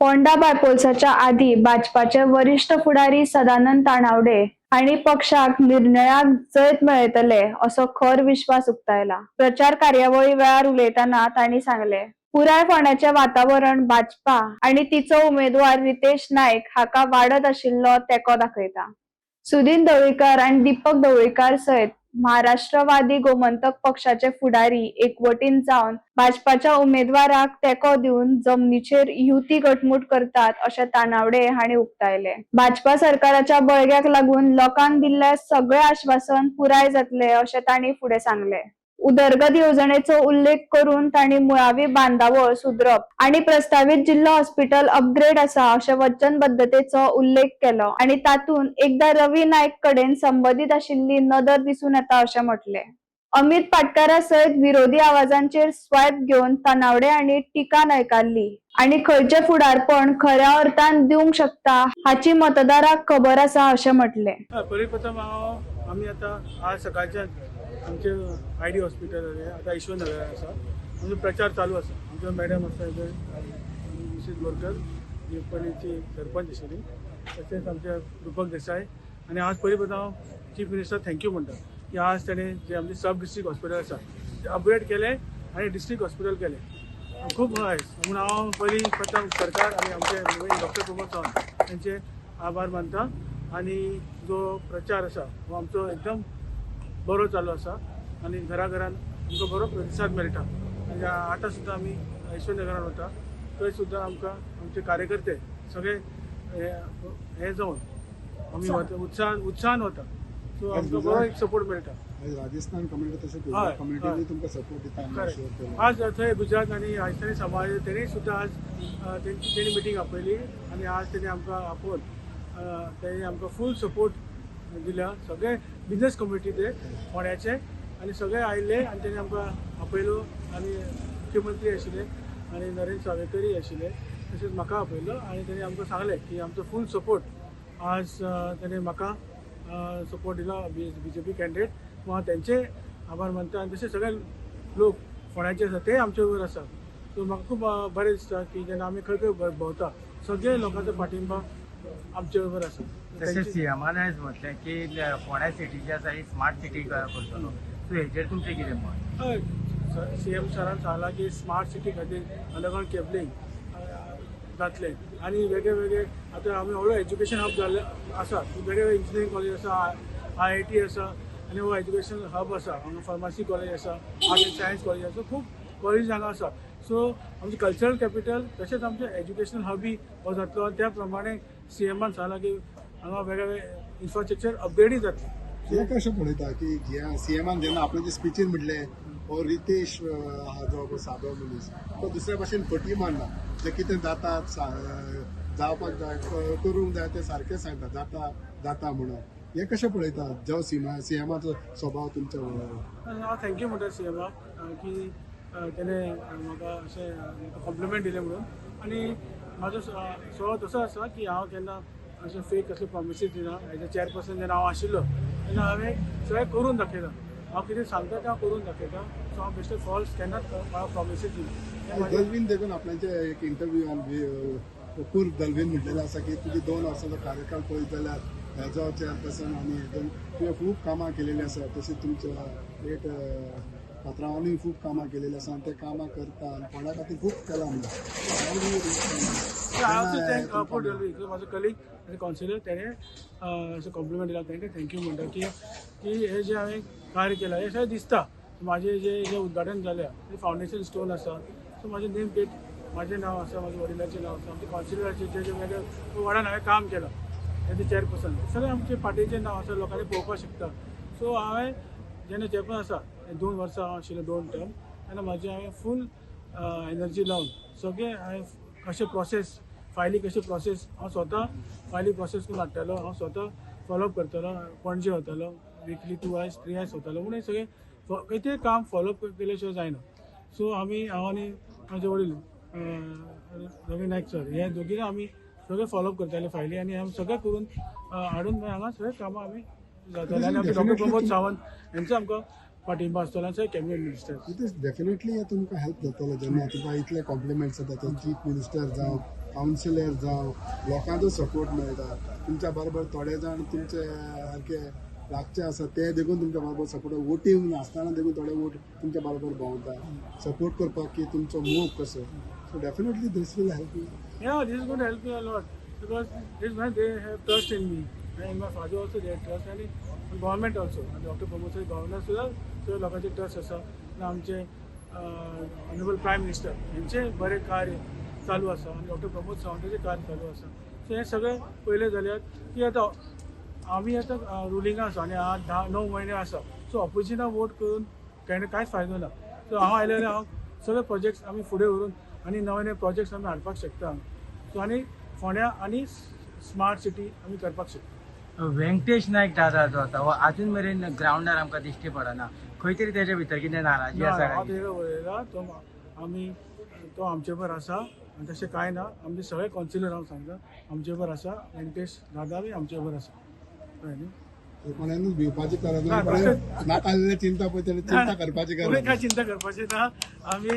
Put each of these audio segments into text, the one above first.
पोंडा बायपोल्साच्या आदी भाजपाचे वरिष्ठ फुडारी सदानंद तानावडे हांणी पक्षाक निर्णयाक जैत मेळयतले असो खर विश्वास उक्तायला. प्रचार कार्यावळी वेळार उलयतना तांणी सांगले, पुराय फोंड्याचे वातावरण भाजपा आनी तिचो उमेदवार रितेश नायक हाका वाडत आशिल्लो तेंको दाखयता. सुदीन ढवळीकर आनी दीपक ढवळीकर सयत महाराष्ट्रवादी गोमंतक पक्षाचे फुडारी एकवटीन जावन भाजपाच्या उमेदवाराक तेंको दिवन जमनीचेर युती घटमूट करतात अशें तानावडे हांणी उक्तायले. भाजपा सरकाराच्या बळग्याक लागून लोकांक दिल्ले सगळे आश्वासन पुराय जातले अशें तांणी फुडें सांगले. उदरगत येवजणेचो उल्लेख करून तांणी मुळावी बांदावळ सुदरप आनी प्रस्तावीत जिल्लो हॉस्पिटल अपग्रेड आसा अशें वचनबद्धतेचो उल्लेख केलो आनी तातूंत एकदा रवी नायक कडेन संबंदीत आशिल्ली नदर दिसून येता अशें म्हटलें. अमित पाटकारा सयत विरोधी आवाजांचेर स्वायप घेवन तानावडे हांणी टिका न्हयकारली आनी खंयचें फुडारपण खऱ्या अर्थान दिवंक शकता हाची मतदाराक खबर आसा अशें म्हटलें. हय, पयलीं प्रथम हांव आमी आतां आज सकाळच्यान आमचे I D hospital आतां ईश्वर नगरार आसा. आमचो प्रचार चालू आसा. आमच्यो मॅडम आसा थंय, मिसीस बोरकर, जी पयलींची सरपंच आशिल्ली, तशेंच आमचे रुपक देसाय. आनी आज पयलीं प्रथम हांव चीफ मिनिस्टर thank you म्हणटा की आज ताणें जे आमचें सब डिस्ट्रिक्ट हॉस्पिटल आसा तें अपग्रेड केलें आनी डिस्ट्रिक्ट हॉस्पिटल केलें. खूब हय म्हणून हांव पयलीं प्रथम सरकार आनी आमचे डॉक्टर प्रमोद सावंत हेंचे आभार मानता. आनी जो प्रचार आसा हो आमचो एकदम बरो चालू आसा आनी घरा घरान आमकां बरो प्रतिसाद मेळटा. आनी आतां सुद्दां आमी यशवंत नगरान वता, थंय सुद्दां आमकां आमचे कार्यकर्ते सगळे हे हे जावन आमी वता, उत्साहान वता. सो आमकां बरो एक सपोर्ट मेळटा. आयज राजस्थान कम्युनिटी तशें हय, कम्युनिटीनी तुमकां सपोर्ट दिता आमी करेक्ट. शुअर केला. आज थंय गुजरात आनी राजस्थानी समाज तेणी सुद्दां आज तेंची तेणी मिटींग आपयली आनी आज तेणी आमकां आपोवन तेणी आमकां फूल सपोर्ट दिला. सगळे बिजनेस कम्युनिटी ते फोंड्याचे आनी सगळे आयिल्ले आनी तेणी आमकां आपयलो आनी मुख्यमंत्री आशिल्ले आनी नरेंद्र सावयकरी आशिल्ले, तशेंच म्हाका आपयलो आनी तेणी आमकां सांगलें की आमचो फूल सपोर्ट. आज तेणी म्हाका सपोर्ट दिला, बीजेपी कॅन्डिडेट. हांव तेंचे आभार मानता आनी तशें सगळे लोक फोंड्याचे आसा ते आमचे बरोबर आसा. सो म्हाका खूब बरें दिसता की जेन्ना आमी खंय खंय भोंवता, सगळे लोकांचो पाठिंबा आमचे बरोबर आसा. तशें सीएमान आयज म्हटलें की फोंड्या सिटी जी आसा ही स्मार्ट सिटी करतलो, सो हेजेर तुमचें कितें मत? हय, सीएम सरान सांगलां की स्मार्ट सिटी खातीर अंडरग्रावंड केबलिंग जातलें आनी वेगळे वेगळे आतां आमी व्हडलो एज्युकेशन हब जाल्ले आसा. वेगळे वेगळे इंजिनियरींग कॉलेज आसा, आयआयटी आसा आनी हो एज्युकेशन हब आसा. हांगा फार्मासी कॉलेज आसा, आर्ट एंड सायन्स कॉलेज आसा, खूब कॉलेजीस हांगा आसा. सो आमचें कल्चरल कॅपिटल तशेंच आमचें एज्युकेशनल हबी हो जातलो आनी त्या प्रमाणे सीएमान सांगलां की हांगा वेगळे वेगळे इन्फ्रास्ट्रक्चर अपग्रेडूय जातलें. हे कशें पळयता की सीएमान जेन्ना आपल्याचे स्पिचीन म्हटलें, हो रितेश आहा जो पळय सादो मनीस, तो दुसऱ्या भाशेन फटी मारना, जे कितें जाता, जावपाक जाय, करूंक जाय तें सारकें सांगता, जाता जाता म्हणून. हे कशें पळयता जो सीएमाचो स्वभाव तुमच्या बरोबर? हांव thank you म्हणटा सीएमाक की तेणें म्हाका अशें कॉम्प्लिमेंट दिलें म्हणून. आनी म्हाजो स्वभाव तसो आसा की हांव केन्ना अशें फेक असले प्रॉमिसीस दिना. एज अ चेअरपर्सन जेन्ना हांव आशिल्लो तेन्ना हांवें सगळें करून दाखयलां. हांव कितें सांगता तें हांव करून दाखयता. सो हांव बेश्टे फॉल्स केन्नाच म्हाका प्रॉमिसीस दिना. हें म्हाजें. दलवीन देखून आपल्याचे एक इंटरव्यूआन पूर्व दलवीन म्हटलेलें आसा की तुजी 2 वर्सांचो कार्यकाळ पळयत जाल्यार हेजो चेअरपर्सन आनी हेतून तुवें खूब कामां केलेलीं आसा, तशेंच तुमच्या लेट पात्रांवानूय खूब कामां केलेलीं आसा आनी ते कामां करता आनी फोंड्या खातीर खूब केलां म्हणून. I also thank Apoorv Dalvi, जो म्हाजो कलीग आनी कावन्सिलर. तेणें अशें कॉम्प्लिमेंट दिला, तांकां thank you म्हणटा की की हे जे हांवें कार्य केलां हें सगळें दिसता. म्हाजें जे जे उद्घाटन जाल्या ते फावंडेशन स्टोन आसा, सो म्हाजें नेम प्लेट, म्हाजें नांव आसा, म्हाज्या वडिलांचें नांव आसा, आमच्या कावन्सिलराचें जे जे वेगळे वॉर्डान हांवें काम केलां एज अ चेअरपर्सन, सगळें आमचे पार्टीचें नांव आसा, लोकांनी पळोवपाक शकता. सो हांवें जेन्ना चेअरपर्सन आसा, 2 वर्सां हांव आशिल्लो, दोन टर्म, तेन्ना म्हाजें हांवें फूल एनर्जी लावन सगळें हांवें कशें प्रोसेस, फायली कशें प्रोसेस, हांव स्वता फायली प्रोसेस करून हाडटालो. हांव स्वता फॉलोअप करतालो, पणजे वतालो, विकली टू आयज थ्री आयज वतालो. म्हणून हें सगळें कितें काम फॉलोअप केले शिवाय जायना. सो आमी, हांव आनी म्हाजे वडील रवी नायक सर, हे दोगीय आमी सगळें फॉलोअप करताले फायली आनी आमी सगळें करून हाडून मागीर हांगा सगळें कामां आमी जाताले. आनी आमचे डॉक्टर प्रमोद सावंत हेंचो आमकां पाठिंबा आसतलो आनी सगळे cabinet minister. It is definitely हे तुमकां हेल्प जातलो जेन्ना तुका इतले कॉम्प्लिमेंट्स येता, चीफ मिनिस्टर जावं. कावन्सिलर जावं, लोकांचो सपोर्ट मेळटा तुमच्या बरोबर. थोडे जाण तुमचे सारके लागचे आसा, ते देखून तुमच्या बरोबर सपोर्ट, वोटींग नासतना देखून थोडे वोट तुमच्या बरोबर भोंवता सपोर्ट करपाक की तुमचो मोग कसो. So definitely this will help you. Yeah, this is going to help me a lot because this man, they have trust in me and in my father also they have trust and in government also. And Dr. Pramod Sawant governor सुद्दां सगळे लोकांचे trust आसा आनी आमचे honourable prime minister हेंचे बरें कार्य चालू आसा आनी डॉक्टर प्रमोद सावंताचें कार्य चालू आसा. सो हें सगळें पयलें जाल्यार की आतां आमी आतां रुलिंगा आसा आनी आज 10-9 म्हयने आसा. सो ऑपोजिशनाक वोट करून केन्ना कांयच फायदो ना. सो हांव आयले जाल्यार हांव सगळे प्रोजेक्ट्स आमी फुडें व्हरून आनी नवे नवे प्रोजेक्ट्स आमी हाडपाक शकता. सो आनी फोंड्या आनी स्मार्ट सिटी आमी करपाक शकता. व्यंकटेश नायक दादा जो आसा हो अजून मेरेन ग्रावंडार आमकां दिश्टी पडना. खंय तरी तेच्या भितर कितें नाराजी ना, आसा हांव काय? तेका उलयला, तो आमी तो आमचे बरोबर आसा आनी तशें कांय ना. आमचे सगळे कॉन्सिलर, हांव सांगता, आमचे बरोबर आसा. व्यंकटेश दादा बी आमचे बरोबर आसा, कळ्ळें न्ही? कोणानूच भिवपाची गरज ना. ना, कोणाक नाका जाल्यार चिंता पळय, तेणें चिंता करपाची कोणी गरज काय ना. चिंता करपाची ना. आमी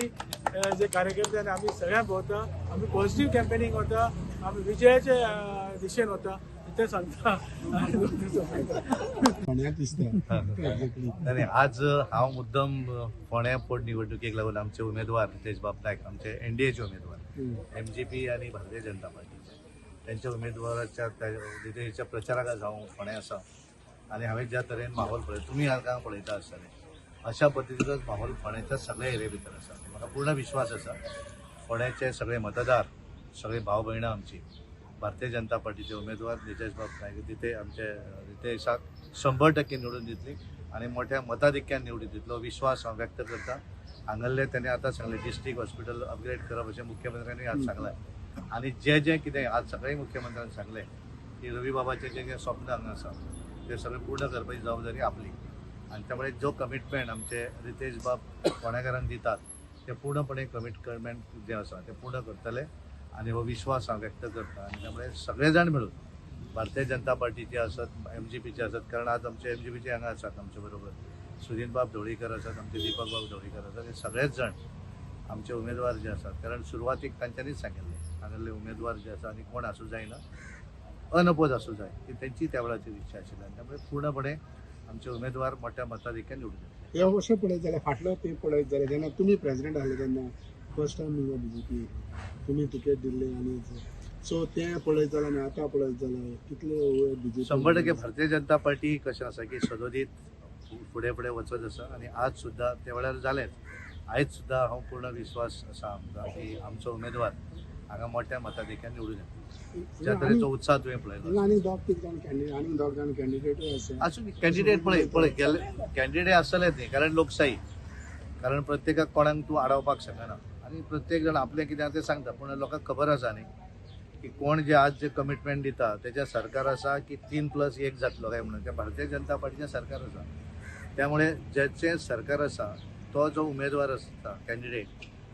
जे कार्यकर्ते आनी आमी सगळ्यांक भोंवता, आमी पॉझिटीव कॅम्पेनींग वता, आमी विजयाचे दिशेन वता, ते सांगता आनी सोंपयता. फोंड्याक दिसता एक्झॅक्टली. नाही, आज हांव मुद्दम फोंड्या पोटनिवडणुकेक लागून आमचे उमेदवार रितेश बाब नायक, आमचे एनडीएचे उमेदवार, एमजीपी आणि भारतीय जनता पार्टीचे, त्यांच्या उमेदवाराच्या रितेशच्या प्रचाराक आज हांव फोंड्या आसा. आनी हांवें ज्या तरेन माहोल पळय, तुमी हांगा पळयता आसतले, अशा पद्दतीचोच माहोल फोंड्याच्या सगळ्या एरिये भितर आसा. म्हाका पूर्ण विश्वास आसा, फोंड्याचे सगळे मतदार, सगळे भाव भयणां आमची भारतीय जनता पार्टीचे उमेदवार नितेश बाब नायक तिथे आमचे रितेशाक 100% निवडून दितली आणि मोठ्या मताधिक्यान निवडून दितलो विश्वास हांव व्यक्त करता. हांगल्ले त्यांनी आतां सांगलें, डिस्ट्रिक्ट हॉस्पिटल अपग्रेड करप अशें मुख्यमंत्र्यांनी आज सांगलां. आनी जे जे कितें आज सगळे मुख्यमंत्र्यान सांगलें की रवी बाबाचें जें जें स्वप्न हांगा आसा तें सगळें पूर्ण करपाची जबाबदारी आपली. आनी त्यामुळे जो कमिटमेंट आमचे रितेश बाब फोंडेकारांक दितात ते पूर्णपणे कमिटमेंट जें आसा तें पूर्ण करतले आनी हो विश्वास हांव व्यक्त करता. आनी त्यामुळे सगळे जाण मिळून भारतीय जनता पार्टीचे आसत, एमजीपीचे आसत, कारण आज आमचे एमजीपीचे हांगा आसात आमचे बरोबर, सुधीर बाब ढवळीकर आसात, आमचे दीपक बाब ढवळीकर आसात, हे सगळेच जाण आमचे उमेदवार जे आसात, कारण सुरवातीक तांच्यांनीच सांगिल्लें हांगासरले उमेदवार जे आसा आनी कोण आसूं जायना, अनअपोज आसूं जाय, ही तेंची त्या वेळाचेर इच्छा आशिल्ली. आनी त्यामुळे पूर्णपणे आमचे उमेदवार मोठ्या मताधिक्यान निवडून येतले. हे अशें पळयत जाल्यार, फाटलो तेंप पळयत जाल्यार, जेन्ना तुमी प्रेसिडेंट आहले तेन्ना फर्स्ट टायम बीजेपी तुमी तिकेट दिल्ली आनी सो तें पळयत जाल्यार आनी आतां पळयत जाल्यार कितले बीजेपी? 100% भारतीय जनता पार्टी कशें आसा की सदोदीत फुडें फुडें वचत आसा आनी आज सुद्दां त्या वेळार जालेंच, आयज सुद्दां हांव पूर्ण विश्वास आसा आमकां की आमचो उमेदवार हांगा मोठ्या मताधिक्यान निवडून येतलो. ज्या तरेचो उत्साह तुवें पळयलो. आनी दोग तीग जाण कॅन्डिडेट, आनी दोग जाण कॅन्डिडेटूय आसा. आसूं, कॅन्डिडेट पळय पळय गेले कॅन्डिडेट आसतलेच न्ही, कारण लोकशाही, कारण प्रत्येकाक कोणाक तूं आडावपाक शकना आनी प्रत्येक जाण आपलें कितें आसा तें सांगता. पूण लोकांक खबर आसा न्ही की कोण जे आज जे कमिटमेंट दिता तेच्या सरकार आसा की 3+1 जातलो काय म्हणून, तें भारतीय जनता पार्टीचें सरकार आसा. त्यामुळे ज्याचें सरकार आसा तो जो उमेदवार आसता कॅन्डिडेट,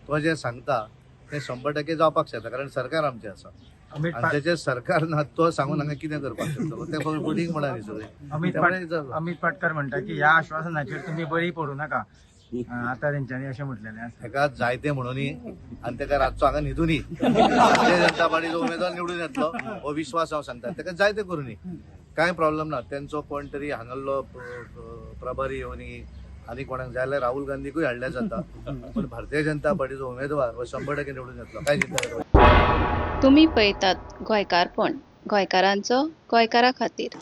तो जें सांगता तें 100% जावपाक शकता, कारण सरकार आमचें आसा. अमित आनी तेचें सरकार ना तो सांगून हांगा कितें करपाक शकतलो, तें फक्त फटींग म्हणा न्ही सगळें. अमित त्यामुळे जाता. अमित पाटकर म्हणटा की ह्या आश्वासनाचेर तुमी बळी पडूं नाका, आता तेंच्यांनी अशें म्हटलेलें आसा. तेका जाय तें म्हणून आनी तेका रातचो हांगा न्हिदुनी भारतीय जनता पार्टीचो उमेदवार निवडून येतलो हो विश्वास हांव सांगता. तेका जाय तें करुनी, कांय प्रॉब्लम ना. तेंचो कोण तरी हांगासरलो प्रभारी येवनी आनी कोणाक जाय जाल्यार राहुल गांधीकूय हाडल्यार जाता, पण भारतीय जनता पार्टीचो उमेदवार हो 100% निवडून येतलो, काय चिंता करपाची. तुमी पळयतात गोंयकारपण, गोंयकारांचो गोंयकारा खातीर.